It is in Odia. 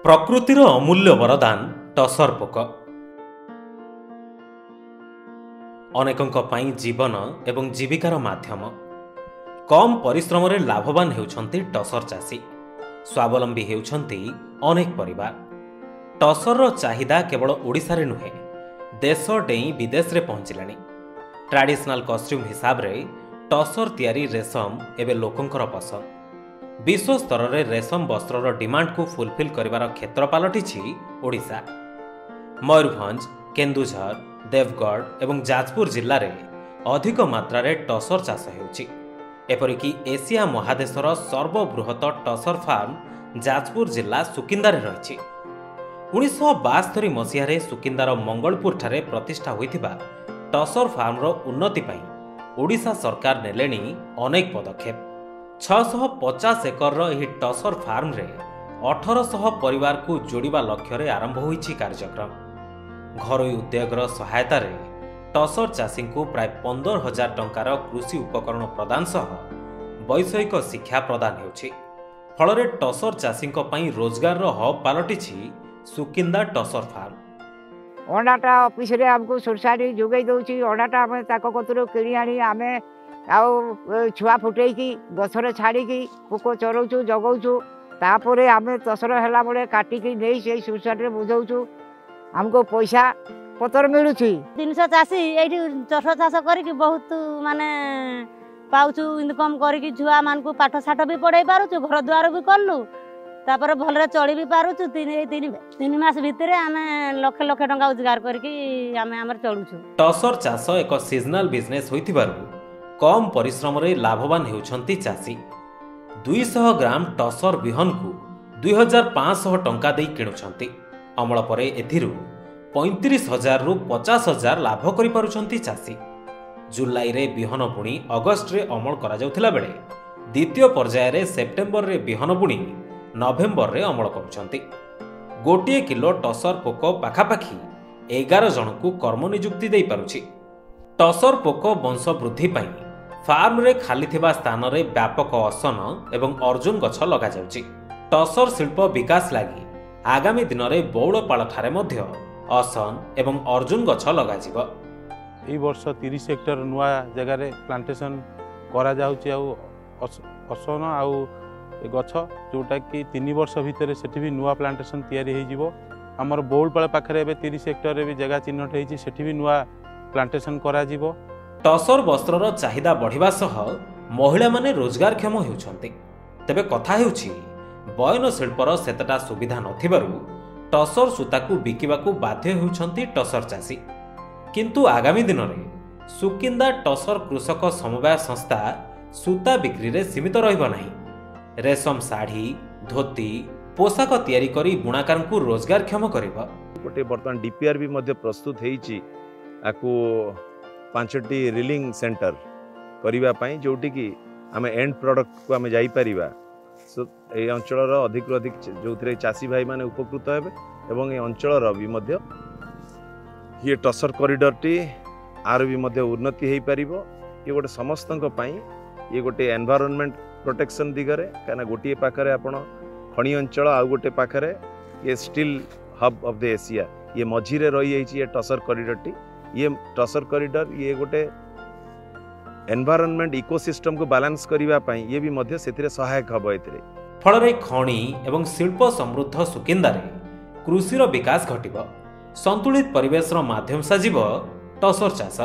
ପ୍ରକୃତିର ଅମୂଲ୍ୟ ବରଦାନ ଟସର ପୋକ ଅନେକଙ୍କ ପାଇଁ ଜୀବନ ଏବଂ ଜୀବିକାର ମାଧ୍ୟମ। କମ୍ ପରିଶ୍ରମରେ ଲାଭବାନ ହେଉଛନ୍ତି ଟସର ଚାଷୀ, ସ୍ୱାବଲମ୍ବୀ ହେଉଛନ୍ତି ଅନେକ ପରିବାର। ଟସରର ଚାହିଦା କେବଳ ଓଡ଼ିଶାରେ ନୁହେଁ, ଦେଶ ଡେଇଁ ବିଦେଶରେ ପହଞ୍ଚିଲାଣି। ଟ୍ରାଡିସନାଲ କଷ୍ଟ୍ୟୁମ୍ ହିସାବରେ ଟସର ତିଆରି ରେଶମ ଏବେ ଲୋକଙ୍କର ପସନ୍ଦ। ବିଶ୍ୱସ୍ତରରେ ରେଶମ ବସ୍ତ୍ରର ଡିମାଣ୍ଡକୁ ଫୁଲଫିଲ୍ କରିବାର କ୍ଷେତ୍ର ପାଲଟିଛି ଓଡ଼ିଶା। ମୟୂରଭଞ୍ଜ, କେନ୍ଦୁଝର, ଦେବଗଡ଼ ଏବଂ ଯାଜପୁର ଜିଲ୍ଲାରେ ଅଧିକ ମାତ୍ରାରେ ଟସର ଚାଷ ହେଉଛି। ଏପରିକି ଏସିଆ ମହାଦେଶର ସର୍ବବୃହତ ଟସର ଫାର୍ମ ଯାଜପୁର ଜିଲ୍ଲା ସୁକିନ୍ଦାରେ ରହିଛି। 1972 ମସିହାରେ ସୁକିନ୍ଦାର ମଙ୍ଗଳପୁରଠାରେ ପ୍ରତିଷ୍ଠା ହୋଇଥିବା ଟସର ଫାର୍ମର ଉନ୍ନତି ପାଇଁ ଓଡ଼ିଶା ସରକାର ନେଲେଣି ଅନେକ ପଦକ୍ଷେପ। 650 ଏକରର ଏହି ଟସର ଫାର୍ମରେ 1800 ପରିବାରକୁ ଯୋଡ଼ିବା ଲକ୍ଷ୍ୟରେ ଆରମ୍ଭ ହୋଇଛି କାର୍ଯ୍ୟକ୍ରମ। ଘରୋଇ ଉଦ୍ୟୋଗର ସହାୟତାରେ ଟସର ଚାଷୀଙ୍କୁ ପ୍ରାୟ 15,000 ଟଙ୍କାର କୃଷି ଉପକରଣ ପ୍ରଦାନ ସହ ବୈଷୟିକ ଶିକ୍ଷା ପ୍ରଦାନ ହେଉଛି। ଫଳରେ ଟସର ଚାଷୀଙ୍କ ପାଇଁ ରୋଜଗାରର ହବ୍ ପାଲଟିଛି ସୁକିନ୍ଦା ଟସର ଫାର୍ମ। ଅଣ୍ଡାଟା ଅଫିସରେ ଆମକୁ ସୋସାଇଟି ଯୋଗାଇ ଦେଉଛି। ଅଣ୍ଡାଟା ଆମେ ତାଙ୍କ କତିରୁ କିଣି ଆଣି ଆମେ ଆଉ ଛୁଆ ଫୁଟେଇକି ଗଛରେ ଛାଡ଼ିକି ପୋକ ଚରଉଛୁ, ଜଗଉଛୁ। ତାପରେ ଆମେ ଟସର ହେଲା ବେଳେ କାଟିକି ନେଇ ସେଇ ସୋସାଇଟିରେ ବୁଝାଉଛୁ, ଆମକୁ ପଇସା ପତ୍ର ମିଳୁଛି। 300 ଚାଷୀ ଏଇଠି ଟସର ଚାଷ କରିକି ବହୁତ ମାନେ ପାଉଛୁ, ଇନକମ୍ କରିକି ଛୁଆମାନଙ୍କୁ ପାଠ ସାଠ ବି ପଢ଼େଇ ପାରୁଛୁ, ଘର ଦ୍ୱାର ବି କଲୁ, ତାପରେ ଭଲରେ ଚଳି ବି ପାରୁଛୁ। 3 ମାସ ଭିତରେ ଆମେ ଲକ୍ଷେ ଲକ୍ଷେ ଟଙ୍କା ରୋଜଗାର କରିକି ଆମେ ଆମର ଚଳୁଛୁ। ଟସର ଚାଷ ଏକ ସିଜନାଲ ବିଜନେସ୍ ହୋଇଥିବାରୁ କମ୍ ପରିଶ୍ରମରେ ଲାଭବାନ ହେଉଛନ୍ତି ଚାଷୀ। 200 ଗ୍ରାମ ଟସର ବିହନକୁ 2500 ଟଙ୍କା ଦେଇ କିଣୁଛନ୍ତି। ଅମଳ ପରେ ଏଥିରୁ 35,000ରୁ 50,000 ଲାଭ କରିପାରୁଛନ୍ତି ଚାଷୀ। ଜୁଲାଇରେ ବିହନ ବୁଣି ଅଗଷ୍ଟରେ ଅମଳ କରାଯାଉଥିଲା ବେଳେ ଦ୍ୱିତୀୟ ପର୍ଯ୍ୟାୟରେ ସେପ୍ଟେମ୍ବରରେ ବିହନ ବୁଣି ନଭେମ୍ବରରେ ଅମଳ କରୁଛନ୍ତି। 1 କିଲୋ ଟସର ପୋକ ପାଖାପାଖି 11 ଜଣଙ୍କୁ କର୍ମନିଯୁକ୍ତି ଦେଇପାରୁଛି। ଟସର ପୋକ ବଂଶ ବୃଦ୍ଧି ପାଇଁ ଫାର୍ମରେ ଖାଲି ଥିବା ସ୍ଥାନରେ ବ୍ୟାପକ ଅସନ ଏବଂ ଅର୍ଜୁନ ଗଛ ଲଗାଯାଉଛି। ଟସର ଶିଳ୍ପ ବିକାଶ ଲାଗି ଆଗାମୀ ଦିନରେ ବଉଳପାଳଠାରେ ମଧ୍ୟ ଅସନ ଏବଂ ଅର୍ଜୁନ ଗଛ ଲଗାଯିବ। ଏଇ ବର୍ଷ 30 ହେକ୍ଟର ନୂଆ ଜାଗାରେ ପ୍ଲାଣ୍ଟେସନ୍ କରାଯାଉଛି ଆଉ ଅସନ ଆଉ ଗଛ, ଯେଉଁଟାକି 3 ବର୍ଷ ଭିତରେ ସେଠି ବି ନୂଆ ପ୍ଲାଣ୍ଟେସନ୍ ତିଆରି ହେଇଯିବ। ଆମର ବଉଳପାଳ ପାଖରେ ଏବେ 30 ହେକ୍ଟରରେ ବି ଜାଗା ଚିହ୍ନଟ ହେଇଛି, ସେଠି ବି ନୂଆ ପ୍ଲାଣ୍ଟେସନ୍ କରାଯିବ। ଟସର ବସ୍ତ୍ରର ଚାହିଦା ବଢ଼ିବା ସହ ମହିଳାମାନେ ରୋଜଗାରକ୍ଷମ ହେଉଛନ୍ତି। ତେବେ କଥା ହେଉଛି, ବୟନ ଶିଳ୍ପର ସେତେଟା ସୁବିଧା ନଥିବାରୁ ଟସର ସୂତାକୁ ବିକିବାକୁ ବାଧ୍ୟ ହେଉଛନ୍ତି ଟସର ଚାଷୀ। କିନ୍ତୁ ଆଗାମୀ ଦିନରେ ସୁକିନ୍ଦା ଟସର କୃଷକ ସମବାୟ ସଂସ୍ଥା ସୂତା ବିକ୍ରିରେ ସୀମିତ ରହିବ ନାହିଁ। ରେଶମ ଶାଢ଼ୀ, ଧୋତି, ପୋଷାକ ତିଆରି କରି ବୁଣାକାରଙ୍କୁ ରୋଜଗାରକ୍ଷମ କରିବ। ଗୋଟେ ବର୍ତ୍ତମାନ ଡିପିଆର୍ ବି ମଧ୍ୟ ପ୍ରସ୍ତୁତ ହେଇଛି ଆକୁ 5ଟି ରିଲିଂ ସେଣ୍ଟର କରିବା ପାଇଁ, ଯେଉଁଠିକି ଆମେ ଏଣ୍ଡ ପ୍ରଡ଼କ୍ଟକୁ ଆମେ ଯାଇପାରିବା। ସୋ ଏଇ ଅଞ୍ଚଳର ଅଧିକରୁ ଅଧିକ ଯେଉଁଥିରେ ଚାଷୀ ଭାଇମାନେ ଉପକୃତ ହେବେ ଏବଂ ଏ ଅଞ୍ଚଳର ବି ମଧ୍ୟ ଇଏ ଟସର କରିଡରଟି ଆର ବି ମଧ୍ୟ ଉନ୍ନତି ହେଇପାରିବ। ଇଏ ଗୋଟେ ସମସ୍ତଙ୍କ ପାଇଁ ଇଏ ଗୋଟେ ଏନଭାଇରନମେଣ୍ଟ ପ୍ରୋଟେକ୍ସନ୍ ଦିଗରେ, କାହିଁକିନା ଗୋଟିଏ ପାଖରେ ଆପଣ ଖଣି ଅଞ୍ଚଳ, ଆଉ ଗୋଟେ ପାଖରେ ଇଏ steel hub of the Asia, ଇଏ ମଝିରେ ରହିଯାଇଛି ଇଏ ଟସର କରିଡରଟି। ଇଏ ଟସର କରିଡର ଇଏ ଗୋଟେ ଏନଭାଇରନମେଣ୍ଟ ଇକୋସିଷ୍ଟମକୁ ବାଲାନ୍ସ କରିବା ପାଇଁ ଇଏ ବି ମଧ୍ୟ ସେଥିରେ ସହାୟକ ହେବ ଏଥିରେ। ଫଳରେ ଖଣି ଏବଂ ଶିଳ୍ପ ସମୃଦ୍ଧ ସୁକିନ୍ଦାରେ କୃଷିର ବିକାଶ ଘଟିବ। ସନ୍ତୁଳିତ ପରିବେଶର ମାଧ୍ୟମ ସାଜିବ ଟସର ଚାଷ।